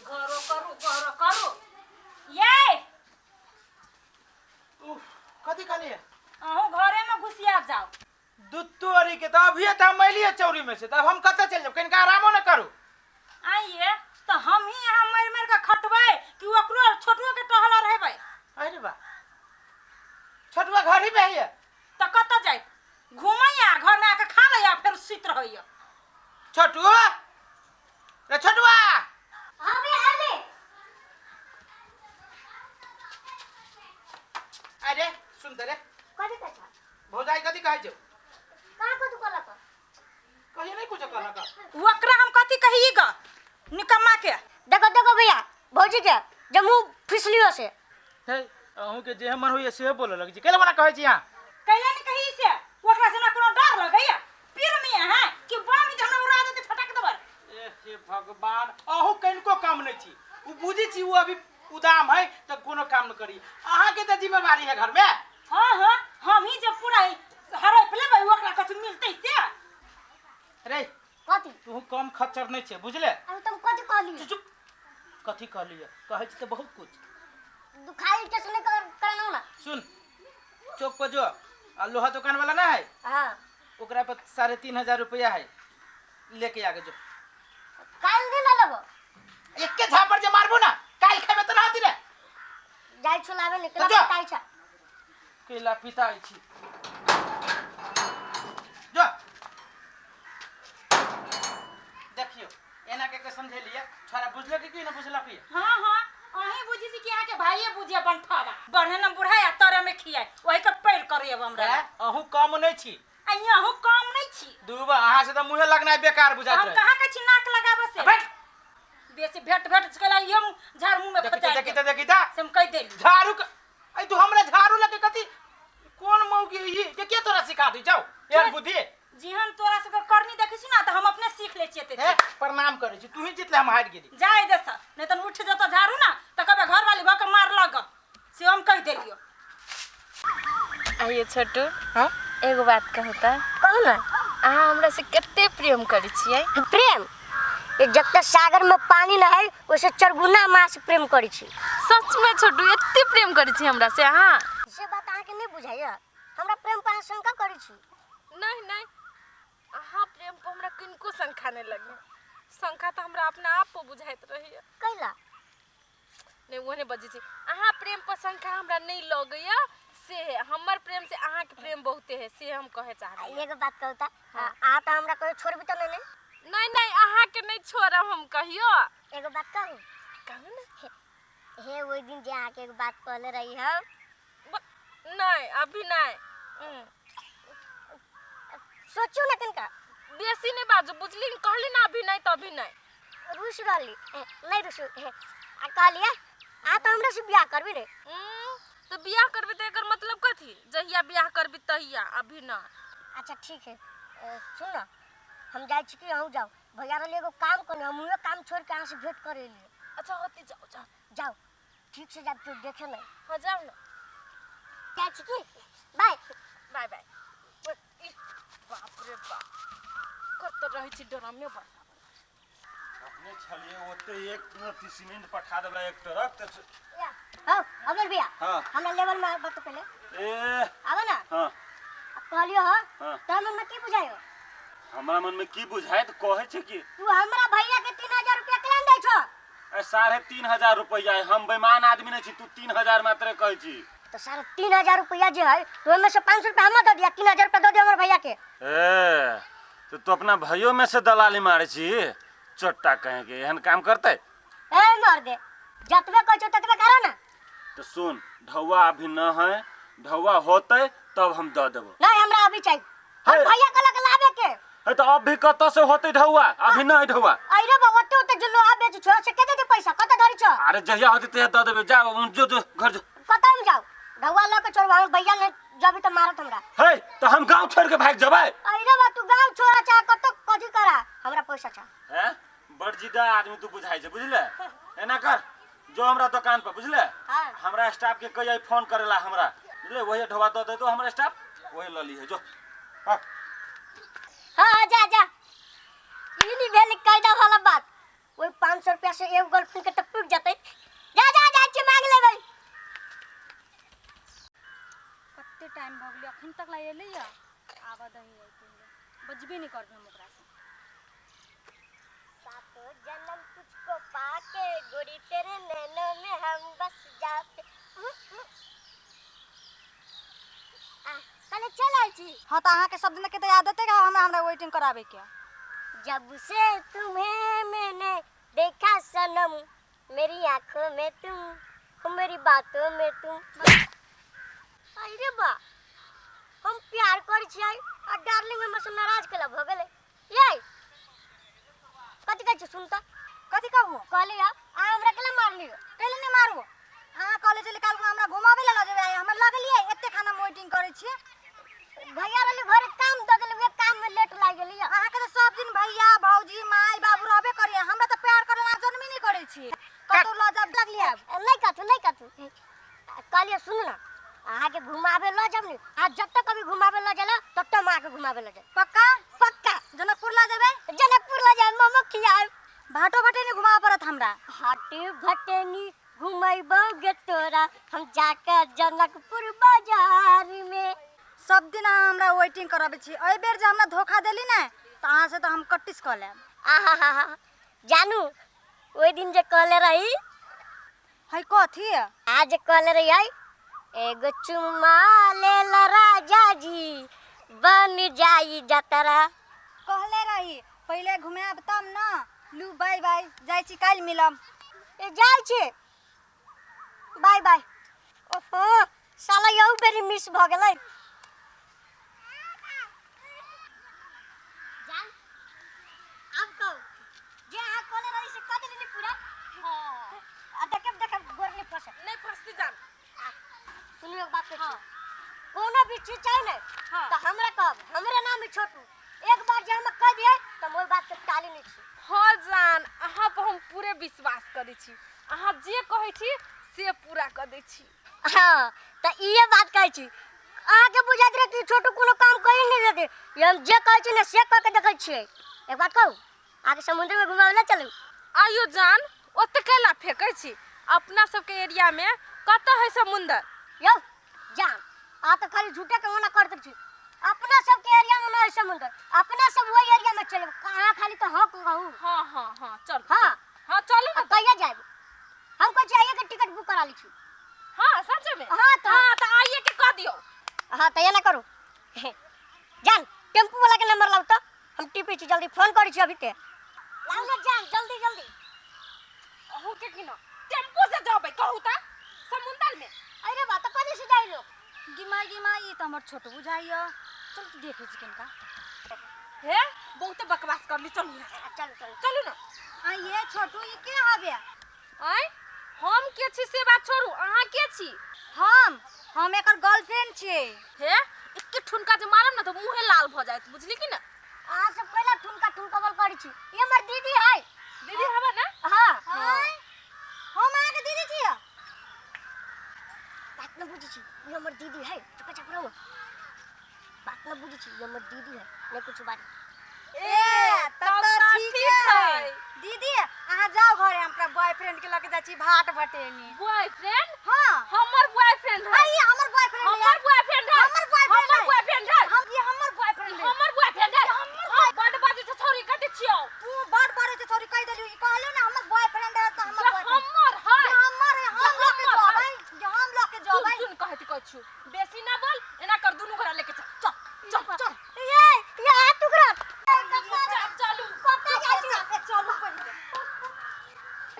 घरो करू घरो करू ये। उफ, कथी कहलिए? अहूँ घरे में घुसिया जाओ। दूध तोरी के तऽ अभिये तऽ हम अयलियै चौरी में से, तऽ अब हम कतऽ चलि जायब? कनिका आरामो ने करू। आइए तऽ हम ही यहाँ मरि मरि के खटबै कि ओकरो छोटुओ के टहला रहबै? अरे बा, छोटुआ घर ही में है। तऽ कतऽ जाइत घुमैया, घर में आके खा लैया, फेर सुति रहैया। छोटू रे, छोटुआ! हाँ भैया, आले। अरे सुन तऽ रे। कथी कहै छ? भौजाई कथी कहै छौ? कहाँ कथी कहलक? कहियो नहि कुछो कहलक। ओकरा हम कथी कही ग निकम्मा के? देखो देखो भैया, भौजी के जे मुंह फिसलियो से। हे, अहूँ के जे मन होइए से बोलऽ लगै छी। कैला मना कहै छी अहाँ? कैला नहीं कही से? ओकरा से ना कोनो डर लगैया पीर में है कि बम जे हमरा उड़ा देते फटक देबर। ए हे भगवान, अहूँ कनिको काम नहि छी। ओ बुझै छी ओ अभी उदाम है तऽ कोनो काम नहि करी। अहाँके तऽ जिम्मेवारी है घरमे। हाँ हाँ, हम ही जब पूरा हड़प लेबै ओकरा कथी मिलतै से? रे। कथी? तू कम खच्चर नहि छै, बुझले? अरे तुम कथी कहलियै? चुप। कथी कहलियै? कहै छी तऽ बहुत कुछ। दुखाई टेस्ट नहीं कर करना ना। सुन, चौक पर जो आ लोहा दुकान वाला ना है? हाँ। ओकरा पर 3500 रुपया है, लेके आगे जो। काल दिन लगो। एके झापड़ जे मारबो ना, काल खेबे तऽ ना होती रे। जाइ छो लाबे ने। तो केला जो। पिताइ छ। केला पिताइ छी, जो। देखियो, एना के के समझेलिए, छोरा बुझलक कि ना बुझलक? हाँ हाँ, अहीं बुझी छी कि अहाँ के भाइये बुझिए बनठावा बढ़े न बुढ़ाया तरे में खियाए ओही के पैर करे अब हमरा। हैं, अहूँ कम नहीं छी। अहीं अहूँ कम नहीं छी। दूबा अहाँ से तऽ मुँहे लगनाइ बेकार बुझाइत हम रहे। कहाँ के छी नाक लगाबे से? बैठ। बेसी भेट भेट कला हम झाड़ मुँह में देखी फटाइ तऽ, देखी देब। तऽ, देखी तऽ। से हम कहि देली। झाड़ू के ऐ तू हमरा झाड़ू लगे कथी? कोन मौगी ई के के तोरा सिखा दी जाओ एहन बुद्धि? जेहन तोरा सबके करनी देखै छी ना तऽ हम अपने सीख लै छियै एते। हे, प्रणाम करै छी, तू ही जीतले, हम हारि गेली। जाय दे सर, नहीं तऽ उठ जतऽ झाड़ू ना तऽ कहबै घरवाली भऽ के मार लग, से हम कहि देलियो। आइए छोटू। हाँ? एगो बात कहू तऽ? कहू ना। अहाँ हमरा से कते प्रेम करै छियै? प्रेम ये जब तक सागर में पानी न है वैसे चरगुना माँ से प्रेम करै छी। सच में छोटू, एते प्रेम करै छी हमरा से अहाँ? से बात अहाँके नहीं बुझाइया? हमरा प्रेम पर अहाँ शंका करै छी? नहीं नहीं, अहाँ प्रेम पर हमरा किनको शंका नहीं लगे। शंका तऽ हमरा अपना आप पर बुझाइत रहैया। कैला? नहीं, वो नहीं बजै छी। अहाँ प्रेम पर शंका हमरा नहीं लगैया से है, हमर प्रेम से अहाँके प्रेम बहुते है, से हम कहे चाह आ रही। एगो बात कहू तऽ? अहाँ तऽ हमरा कहियो छोड़बी तऽ नहीं ने? नहीं नहीं, अहाँके नहीं छोड़ब हम कहियो। एगो बात कहू? कहू ने। हे, ओहि दिन जे अहाँके एगो बात कहले रही हम। नहीं, अभी नहीं। सोचू ना कनिका। बेसी नहीं बाजू, बुझली? कहली ना अभी नहीं तऽ अभी नहीं। रुस रहली? नहीं रुसू। आ कहलिए अहाँ तऽ हमरा से बियाह करबी ने? तऽ बियाह करबी तऽ एकर मतलब कथी? जहिया बियाह करबी तहिया, अभी ना। अच्छा ठीक है। सुन ना, हम जाइ छी कि अहूँ जाओ? भैया रहले एगो काम करने, हम उहे काम छोड़ के अहाँ से भेंट करे लिए। अच्छा होती, जाओ जाओ। जाओ, ठीक से जाओ, तू देखे नहीं। हाँ, जाओ ना। जाइ छी की, बाय। बाय बाय। बाप रे बाप, कतऽ रहै छी डरामे बड़। अपने छलिए ओते एक अथी सीमेंट पठा देबला एक ट्रक तऽ। हाँ अमर भैया। हाँ। हमरा लेवल में बात पहले। ए। आवे ना। हाँ। अब कहलियो हो। हाँ। तोरा मन में की बुझायो? हमरा मन में की बुझाय तऽ कहै छै कि तू हमरा भैया के 3000 रुपया केना दै छो? ए, 3500 रुपैया है, हम बेईमान आदमी नहीं छी, तू 3000 मात्र कहै छी। तो 3500 रुपया जे है तो ओहिमे से 500 रुपया हमरा दे दिया, 3000 रुपया दे दिया हमर भैया के। ए, तो तू अपना भैयो में से दलाली मारे छी? चट्टा कहे के एहन काम करते। ए मार दे, जतबे कहै छौ ततबे करा ना। तो सुन, ढौआ अभी न है, ढौआ होते तब हम दऽ देबो। नहीं, हमरा अभी चाहिए, हम हे। भैया कहलक लाबे के। हे, तो अब भी कतऽ से होते ढौआ? अभी न है ढौआ। अरे बा, ओते ओते जे लोहा बेच छो से के दे दे पैसा? कत धरी छो? अरे जहिया होते तहिया दऽ देबे। जा जो, जो घर जो। कत हम जाऊ? ढौआ लऽ के छोड़बा हमर भैया ने जबी तऽ मारत हमरा। हे, तो हम गांव छोड़ के भाग जबै। अरे बा, तू गांव छोड़ा चाहे कत कथी करा, हमरा पैसा चाह। हैं, बड़ जिद्दा आदमी तू बुझाइ छै, बुझले? एना कर, जो हमरा दुकान पर, बुझले? हाँ। हमरा स्टाफ के कहिया फोन करेला हमरा, बुझले? वही ढोबा दऽ देतो हमरा स्टाफ, वही लऽ लीहे, जो। हाँ। हाँ हाँ, जा जा। ई नहीं भेल कायदा वाला बात। ओहि 500 रुपया से एगो गर्लफ्रेंड के तऽ पुरि जेतै। जा जा, जाइ छी मांग लेबै। कते टाइम भऽ गेलै, अखन तक ला एलैया? आबऽ दही, अइते बजबे नहि करबै हम ओकरासँ। सातों जन्म तुझको पाके गोरी तेरे नैनों में हम बस जाते। आ, कल चल आयल छी। हँ, तऽ अहाँके सब दिन के तऽ आदते रहा हमरा हमरा वेटिंग कराबैके। जब से तुम्हें मैंने देखा सनम, मेरी आंखों में तुम हो, मेरी बातों में तुम। अरे बा, हम प्यार करै छियै आ डार्लिंग हमर से नाराज केला भऽ गेलै। ये कथी कहै छी, सुन तऽ। कथी कहू? कहली अहाँ हमरा केला मारलियो? कैले नहि मारू? अहाँ कॉलेज चलि काल्हि हमरा घुमाबै लए लऽ जेबै, आइ हमरा लगलियै एते खाना हम वेटिंग करै छियै। भैया रहली घरे, काम दऽ देली, उहे काम में लेट लागि गेली। अहाँके तऽ सब दिन भैया भौजी माय बाबू रहबे करियै, हमरा तऽ प्यार करै अहाँ जनमे नहि करै छी, कतौ लऽ जाब लगलियै आब। नहि कथू, नहि कथू। कहलियै सुनू ने, अहाँके घुमाबे लऽ जाब ने, आ जतऽ कभी घुमाबे लऽ जाला ततऽ हम अहाँके घुमाबे लऽ जाब। पक्का? पक्का। जनकपुर लऽ जेबै? जनकपुर लऽ जाब, मोमो खियाएब। भाटो भटेनी घुमाबऽ पड़त हमरा। हाटे भटनी घुमैबौ गे तोरा हम जाके जनकपुर बाजार में। सब दिन अहाँ हमरा वेटिंग कराबै छी, एहि बेर जे हमरा धोखा देली ने तऽ अहाँ से तऽ हम कट्टिस कऽ लेब। आहा हा हा, जानू ओहि दिन जे कहले रही है कथी? आज कहले रही है, एगो चुम्मा ले ला राजा जी बन जाई जतरा। कहले रही पहिले घुमायब तब न। लू, बाय बाय, जाइ छी, काल्हि मिलब। ए, जाइ छी, बाय बाय। ओहो साला, यहू बेरी मिस भऽ गेलै। जान, आब कहू, जे अहाँ कहले रही से कऽ देली ने पूरा? हाँ। आ देखब देखब, गोर नहि फंसत। नहीं फंसती जान। सुनू, एक बात कहै छी, कोनो भी चीज चाही ने तऽ हमरा कहब। हमरे नाम है छोटू। एक बार जे हम कह दिए तऽ हम ओहि बात के टाली नहि छी। हाँ जान, अहाँ पर हम पूरे विश्वास करै छी, अहाँ जे कहै छी से पूरा कऽ दै छी। हाँ, तऽ इहे बात कहै छी। अहाँके बुझाइत रहै कि छोटू कोनो काम करि नहि देतै, ई हम जे कहै छी ने से कऽ के देखै छियै। एक बात कहू, अहाँके समुद्रमे घुमाबै लए चलू? आइयो जान, ओते कैला फेकै छी? अपना सबके एरिया में कतऽ है समुंदर? यौ जान, अहाँ तऽ खाली झूठे के मना कर दै छी। अपना सबके एरिया में नहि है समुद्र, अपना सब वही एरिया में चलब, अहाँ खाली तऽ हाँ कहू। हाँ हाँ हाँ, चल। हाँ। हाँ, चलू आ ने। कहिया जायब? हम कहै छी आइए के टिकट बुक करा लै छी। हाँ, सच में? हाँ तऽ। हाँ, तऽ आइए के कह दियौ। हाँ, तऽ एना करू जान, टेम्पू वाला के नंबर लाउ तऽ हम टिपै छी, जल्दी फोन करै छी अभी ते। लाउ ने जान, जल्दी जल्दी। अहूँ के की ना टेम्पू से जबै कहू तऽ समुंदर में? अरे बा, तऽ कथी से जाइ लोग? गिमा गिमा, ई तऽ हमर छोटू बुझाइया, चल तऽ देखै छी कनिका। हे, बहुते बकवास करली, चलू यहाँ से। चलू चलू। चलू ना। आ ये छोटू, ई के हवे? आँय, हम के छी से बात छोड़ू, अहाँ के छी? हम एकर गर्लफ्रेंड छियै। हे, एके ठुनका जे मारब ने तऽ मुँहे लाल भऽ जायत, बुझली कि ना? अहाँ सब कैला ठुनका ठुनकबल करै छी? ई हमर दीदी है। दीदी हवा ना? हाँ। आँय, हम अहाँके दीदी छियै? बात न बुझै छी, ई हमर दीदी है। चुपचाप रहू। बात न बुझै छी, ई हमर दीदी है, नहि कुछ बात। ए, तब तब तऽ तऽ ठीक ठीक है। है। दीदी, अहाँ जाउ घरे, हम अपना बॉयफ्रेंड के लऽ के जाइ छी भाट भटेनी। बॉयफ्रेंड? हाँ। हमर बॉयफ्रेंड है। ई हमर बॉयफ्रेंड है। हमर बॉयफ्रेंड है। हमर बॉयफ्रेंड हमर है। बॉयफ्रेंड है। हम ई हमर बॉयफ्रेंड है। हमर बॉयफ्रेंड है। हमर बड बाजै छै छोरी, कते छियौ? तू बड़ बड़े छै छोरी, कहि देलियौ। ई कहलियौ ने हमर बॉयफ्रेंड है तऽ हमर जे बॉयफ्रेंड हमर है। जे हमर है, हम जे लऽ के हमर है। जेबै, जे हम लऽ के सुन जेबै। सुन, कहैत कहै छियौ, बेसी ना बोल, एना कर, दुनू गोरा लेके चल चल चल चल। ये ये हाथ टुकड़ा। चल, चलू। कतऽ जाइ छी? चलू पहिले,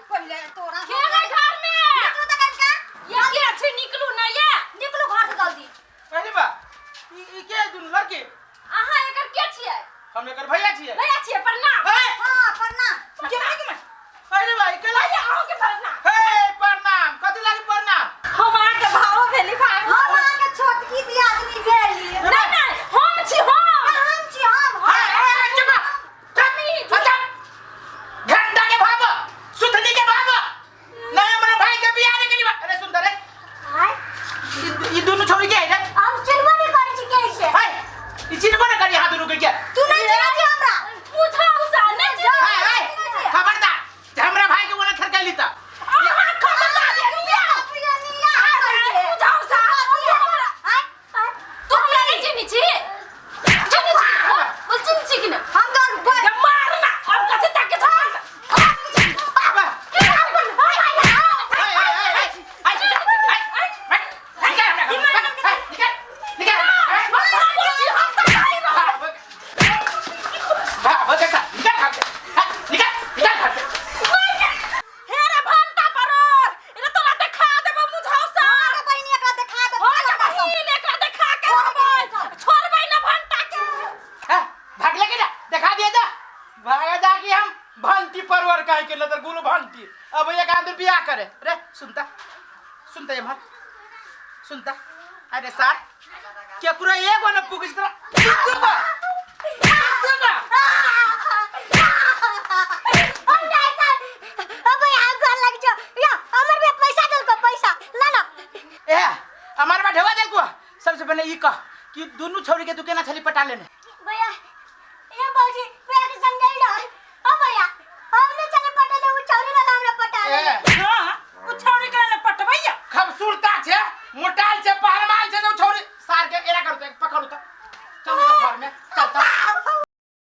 पहिले तोरा के है घर में? निकलू तऽ कनिका। ये के छै? निकलू ना ये। निकलू घर से जल्दी। अरे बा, ई ई के दुनू लड़की? अहाँ एकर के छियै? हम एकर भैया छियै। भैया छियै? प्रणाम। हे। हाँ, प्रणाम। के के में? अरे बा, ई केला भैया, अहूँ के प्रणाम। हे, प्रणाम कथी लागी प्रणाम? हम अहाँके भावो भेली, भाव। हम अहाँके छोटकी दियादनी भेली। नहीं नहीं, हम छी हम। हम छी हम। हे हे हे, चुप चुप चुप। घंटा के भाव, सुथनी के भाव नहीं, हमरा भाई के बियाह नहीं करी। अरे सुंदर रे, आय? ई ई दुनू छोरी के है रे? हम चिन्हबो नहि करै छी के से। हे, ई चिन्हबो न करी हां दुनू के? के तू नहीं चिन्है छी हमरा। पूछा उसा नहीं हे हे, खबरदार। के नजर गुल भंटी अब एक आदमी बियाह करे रे। सुनता सुनता एम्हर सुनता। अरे सार के पूरा एगो न पुगिस तोरा दूगो दूगो। हम नहीं था। अब यहाँ घर लग जाओ या हमर भी पैसा दल को पैसा ला ना। ए हमार बा ढेवा देल को। सबसे पहले ई कह कि दुनू छौरी के तू केना छली पटा लेने? भैया ये बाबूजी भैया के समझाई ना।